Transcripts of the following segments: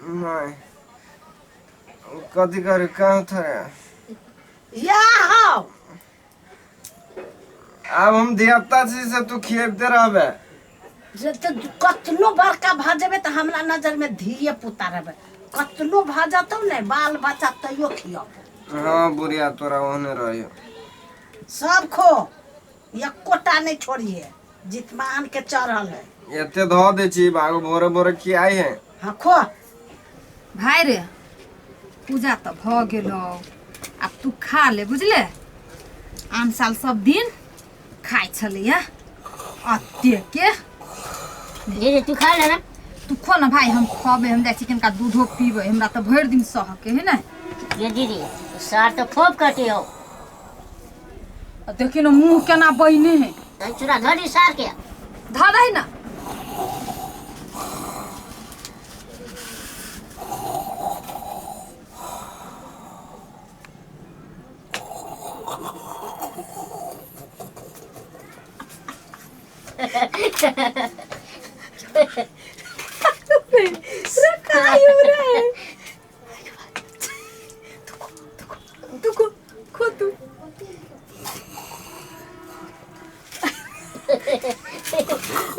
नहीं कथी करे कहाँ थे या हौ। आब हम धियापुता छी से तू खियबते रहबे। जे तऽ कतनो बड़का भऽ जेबै तऽ हमरा नजरमे धिये पुता रहबै, कतनो भऽ जेतौ ने बाल बच्चा तैयो खियबो। हाँ बुढ़िया तोरा ओहने रहियो। सब खो, एकोटा नहीं छोड़िए, जितमान के चढ़ल है। एते धऽ दै छी भागो भोरे भोरे खियाई है। हाँ खो। भाई रे पूजा तऽ भऽ गेलो, आब तू खा ले बुझले। आन साल सब दिन खाइ छलैया अते के। दीदी तू खा ले ना। तू खो ना भाई, हम खबे, हम जाइ छी कनिका दूधो पीबै, हमरा तऽ भरि दिन सह के है ने। ये दीदी सार तो फोप कटी हो। आ देखी ना मुँह केना बहिने है। दही चूड़ा धरी सार के धऽ दही ना।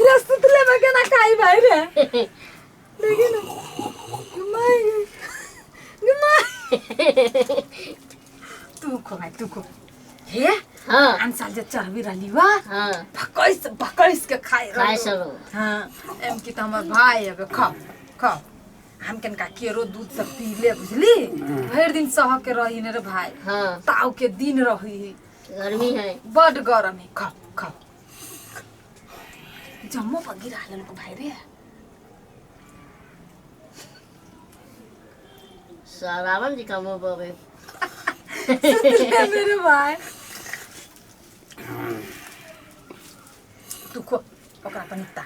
रे सुतले में केना खाई भाई रे, देखी ना घुमाई घुमाई। तू खो भाई तू खो। हे हाँ आन साल जे चढ़बी रहली वा हाँ भकैस भकैस के खाई खाइ सलो। हाँ एम की त हमर भाई अब खा खा, हम कनका केरो दूध सब पी ले बुझली, भरि दिन सह के रही ने रे भाई। हाँ ताव के दिन रही, गर्मी है बड गरम है। खा खा जम्मो पर गिरा लेलको भाई रे। सारावन जी का मुंह बबे मेरे भाई तू खो ओकरा पनिता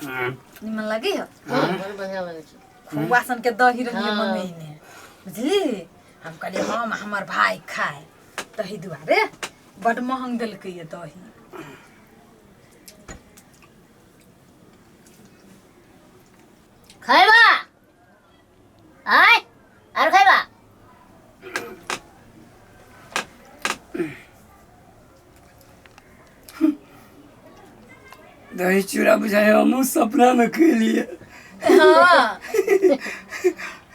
निमन लगे हो। बड़ बढ़िया लगे छै। खुआ सन के दही रहिए हाँ। मंगैने बुझली, हम कहलिए हम हमर भाई खाए दही दुआरे बड महंग देलकै ये दही। खैबा आय आर खैबा। दही चूड़ा बुझाए हमहूँ सपना में खेलिए। हाँ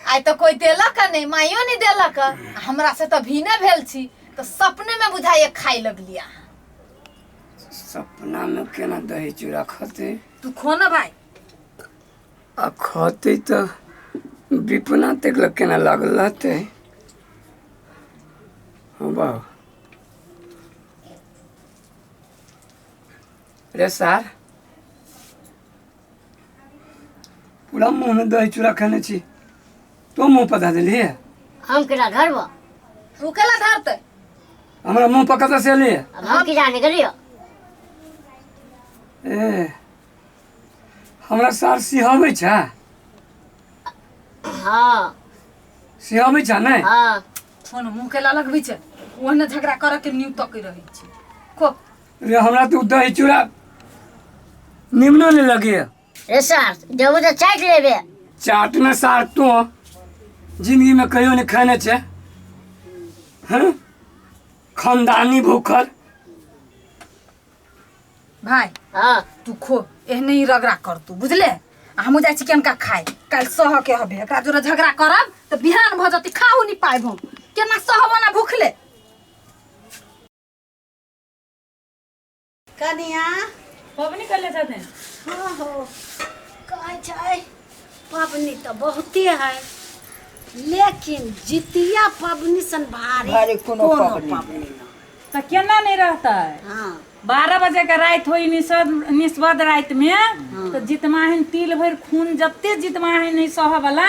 आइ तऽ कोई देलक नहीं, माइयो नहीं देलक, हमरा से तऽ भीने भेल छी तऽ सपने में बुझाइए खाइ लगली अहाँ। सपना में केना दही चूड़ा खते? तू खो ना भाई। आ खते तऽ विपना तक लग केना लागल रहते। हाँ बाबू रे सार पूरा मुँह में दही चूड़ा खाने छी, तो मुँह पर धऽ देलियै। हम केना धरबो? तू केला धरते? हमरा मुँह पर कतऽ से एलियै? अब हम की जाने गेलियो। ए हमरा सार सिहबै छै। हाँ सिहबै छै नै? हाँ खो ना, मुँह केला लगबै छै, ओहने झगड़ा करऽ के न्यू तकै रहै छै। खो रे हमरा तऽ दही चूड़ा निमनो नहीं लगे। रे सार देबो तऽ चाटि लेबे। चाट में सार तो जिंदगी में कहियो नहीं खाने छे। हैं खानदानी भूखल भाई। हाँ तू खो, एहने ही रगड़ा कर तू बुझले। हमहूँ जाइ छी केनका खाए, काल्हि सह के हबे, एकरा जोरे झगड़ा करब तऽ बिहान भऽ जतै, खाहू नहीं पाएब हम, केना सहब ना भूखले। कनिया पबनी कर ले छथिन? हाँ हो कहै छै पबनी तऽ बहुते है, लेकिन जितिया पबनी सन भारी भारी कोनो पबनी न। तऽ केना नहीं रहतै? हाँ 12 बजे के राति होई निस्बद राति में तो जितमाहिन तिल भरि खून जते जितमाहिन नहीं सह वाला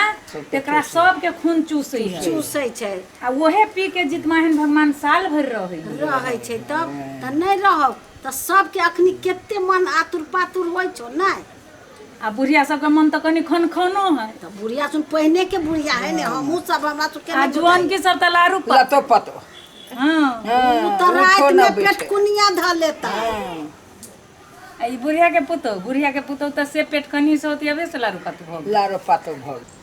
तेकरा सबके खून चूसै है, चूसै छै। आ वहे पी के जितमाहिन भगवान साल भरि रहै रहै छै। तब तऽ नहीं रहब तऽ सबके अखनी कते मन आतुर पातुर होइ छौ नै? आ बुढ़िया सबके मन तऽ कनि खनखनो है। तऽ बुढ़िया सुन पहिने के बुढ़िया है ने, हमहूँ सब हमरा सबके आ जुआन की सब तऽ लारू लतो पतो। हाँ उ तऽ राति में पेटकुनिया धऽ लेता। आ ई बुढ़िया के पुतोह, बुढ़िया के पुतोह तऽ से पेटकनी से होती अबे से लारू पातो भऽ गेल। लारू पातो भऽ गेल।